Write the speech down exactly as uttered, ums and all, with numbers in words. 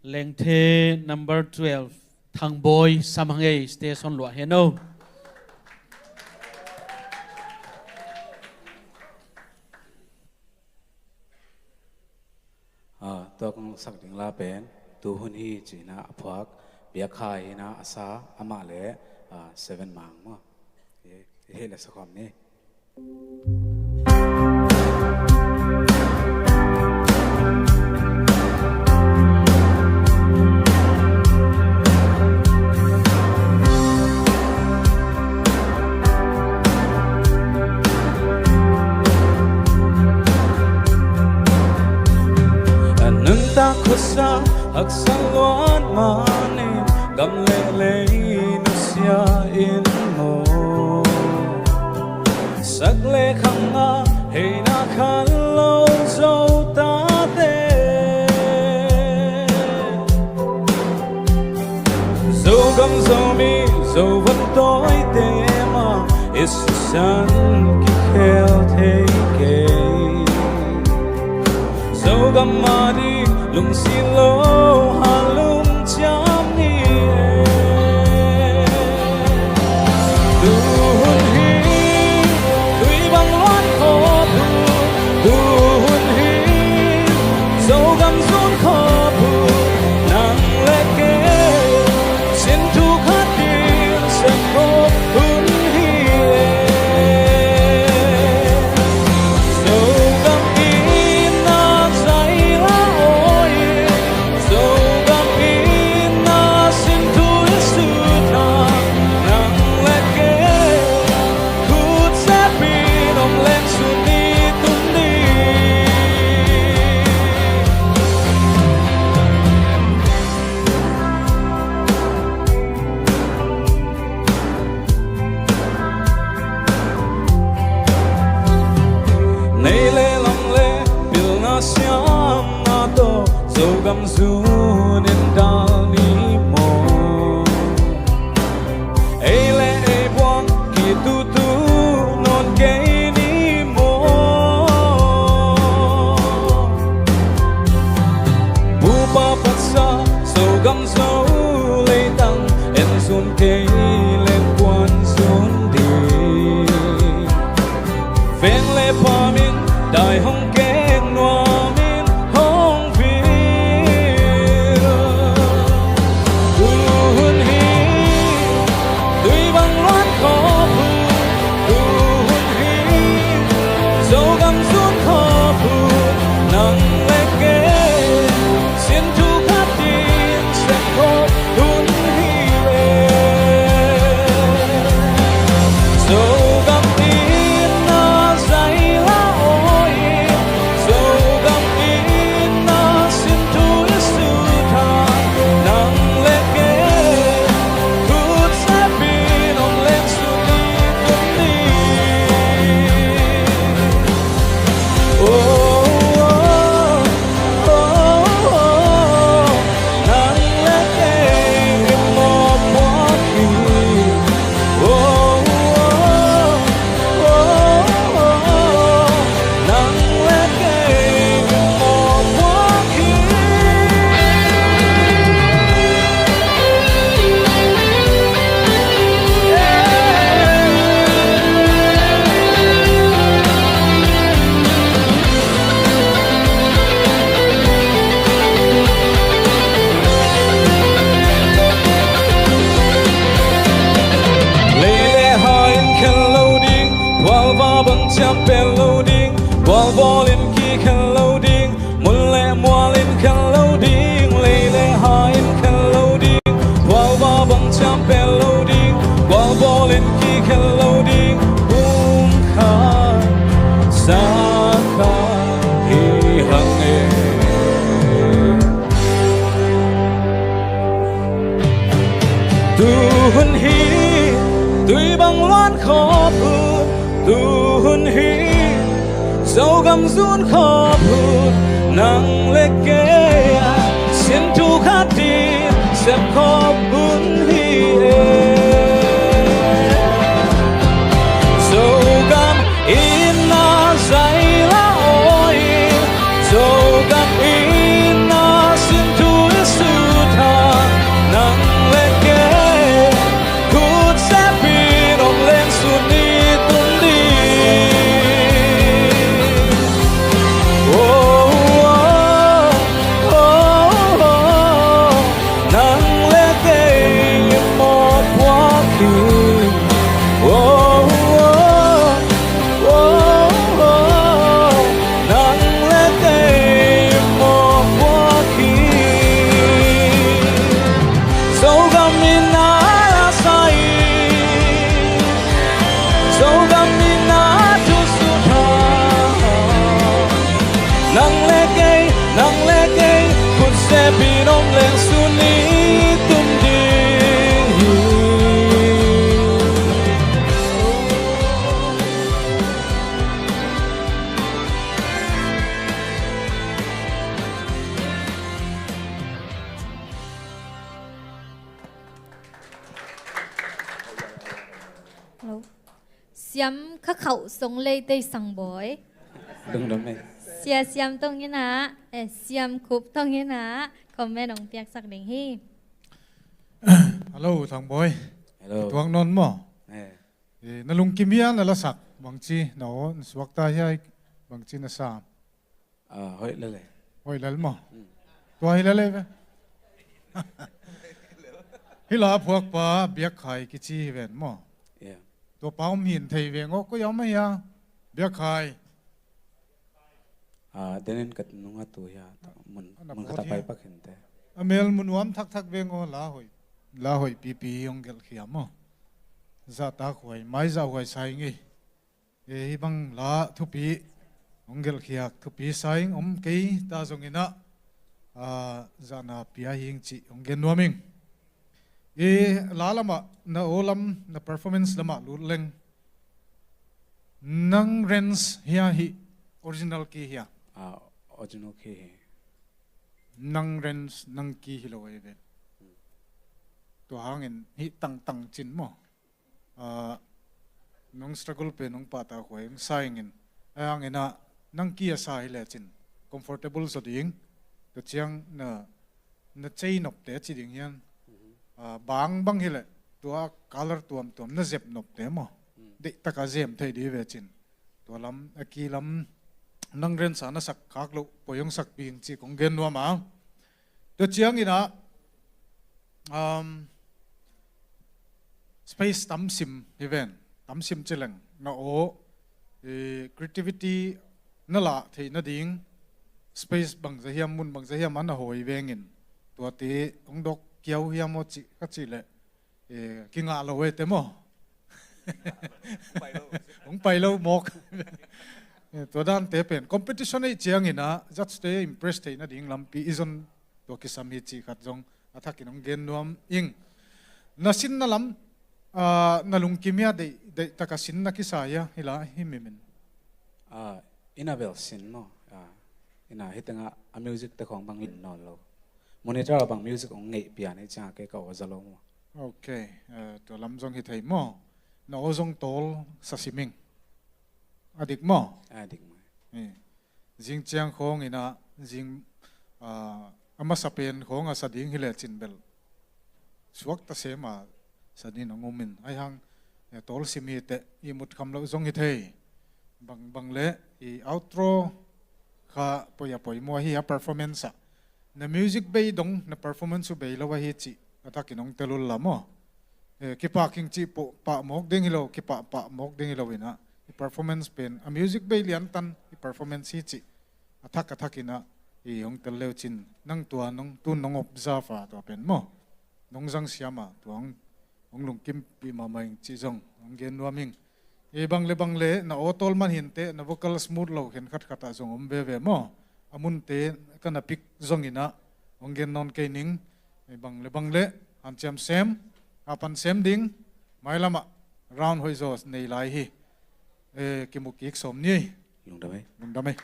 Lengthe number twelve, Thangbawi Samhangei, station luah hen o. Ah, tua kong sak ding la pen, Tu Hun Hi ci-in a phuak, Biakkhai in a sa, amah le, ah, Seven Mang maw. Hi, hi le sa khawm ni. A nuntak khuasa haksa luat manin, gam le lei nusia in maw, sak le khang a heina khan lo Zo tate. Zogam Zomi Zo van tawite mah i sisan kikhel thei kei. Zogam mah ding lungsim lo halum ciam ni e. Tu hun hi, tui bang luan khawp hun, tu hun hi, Zogam zun khawp hun, nang le kei sin thu khat in sem khawp hun hi e. Zogam in na zai la aw in, Zogam in na sin thu i sut a, nang le kei khut sepin om leng sun ni tun ni. Nei le lam le pilna siamna tawh Zogam zun in dal ni maw. Ei le ei buang kitutu nawn kei ni maw. Pupa patsa Zogam Zo leitang en zun kei leng kuan zun ding. Veng le pam in dai hong kek nuam in hong vil. Tu hun hi, tui bang luan khawp hun, tu hun hi, Zogam zun khawp hun, nang le kei sin thu khat in sem khawp hun hi e. Zogam in na zai la aw in, Zogam in na sin thu i sut a, nang le kei khut sepin om leng sun ni tun ni. Oh, oh, oh, oh, nang le kei i mawhpuak hi. Oh, oh, oh, oh, nang le kei i mawhpuak hi. Lei le ha in khen lo ding, gualva bang ciam pel lo ding, gualbawl in kikhen lo ding, mun le mual in khen lo ding, lei le ha in khen lo ding, gualva bang ciam pel lo ding, gualbawl in kikhen lo ding, pumkhat sakha hi hang e. Tu hun hi, tui bang luan khawp hun, tu hun hi, Zogam zun khawp hun, nang le kei a sin thu khat in sem khawp hun hi e. Zogam in na zai la aw in, Zogam in na sin thu i su Sepin hong leng sun i tum ding hi. Hello. Siam Kha Khauh Song Leitei Sang Bawi. Lungdam ei. Sia Siam Tong Inn ah, eh, Siam Khup Tong Inn ah comment hong piaksak ding hi. Hello, Thang Bawi. Hello. Tuak nawn maw? Eh. Eh, na lungkim hia na lasak? Bangci na aw na suakta hia, bangci na sa? Ah, hoih lel e. Hoih lel maw? Mm. Tua hi lel e ve. Hih la phuakpa Biakkhai kici hi ven maw? Yeah. Tua pa om hin thei veng aw, koi a om a hia? Biakkhai. Ah, denin ka nunga tu hia, ta mun, ana mun khata pai pak hin te. A mel mun nuam thakthak veng aw, la hoih. La hoih pipi hong gelh khia maw? Zahtak huai, mai zah huai sa ing ei. E, hih bang la thupi hong gelhkhiak thupi sa ing, om kei ta zongin ah, ah, zahna pia hi ing cih hong gen nuam ing. E, la lamah, na aw lam, na performance lamah lut leng, nang range hia, hih original key hia? Ah, original key hi. Nang range, nang key hi lo ei ve. Tua hangin hih tangtang cin maw? Ah, nong struggle pen nong pahtakhuai hong sa ingin, a hangin ah nang key a sa hi lecin comfortable zaw ding. Tua ciang na, na cei nopte ci ding hian, ah, bang bang hi leh tua color tuamtuam na zep nopte maw, deihtak a zem thei ding hi vecin. Tua lam, a key lam nang range a na sak khak loh poi hong sakpi ing ci kong gen nuam a. Tua ciangin ah, um, space tam sim hi ven, tam sim ci leng na aw, eh, creativity na lah theih nading space bangzah hiam, mun bangzah hiam a na hawi vengin, tuate hong dok kiau hiam aw cih ka cih leh, eh, kingah lo ei te maw? Hong pai lo mawk. Eh, tua dante pen competition ei ciangin ah judge te impress theih nading lampi i zon tua kisam hi cih khat zong a thakin hong gen nuam ing. Na sinna lam, ah, na lungkim hia, deih, deih taka sinna kisa hia, hi la, hi mimin? Ah, ina bel sin maw? Ah, ina hi tengah a music te khong bang lin nawn lo. Monitor a bang music hong ngeih pian ei ciang kei ka aw za lo maw? Ok, eh, tua lam zong hi thei maw? Na aw zong tawl sa sim ing. A dik maw? A dik maw? Eh. Zing ciang khawng in ah, zing, ah, a masa pen khawng a sa ding hi lecin bel suak ta sem a sa ding hong um in. Ahi hang, eh, tawl sim hi teh, ihmut kham loh zong hi thei. Bang, bang leh, i outro kha poi a poimaw hi a performance ah. Na music bei dong, na performance uh bei lo ahi cih a thakin hong tel un la maw? Eh, kipah king cih pah mawk ding hi lo, kipah pah mawk ding hi lo in ah, i performance pen a music bei liantan i performance hi cih a thak a thakin ah i hong tel leu cin, nang tua nong, tun nong observe a tua pen maw, nong zang siam a tua hong, hong lungkimpih mahmah ing cih zong hong gen nuam ing. I bang le bang le na aw tawl man hi inteh, na vocal smooth lo khen khatkhat ah zong om veve maw? A munte ka na pick zongin ah hong gen nawn kei ning. I bang le bang le hanciam sem, hapan sem ding, mailam ah round hoih zaw nei lai hi. Eh, kimu kik sawm ni ei. Lungdam ei. Lungdam ei.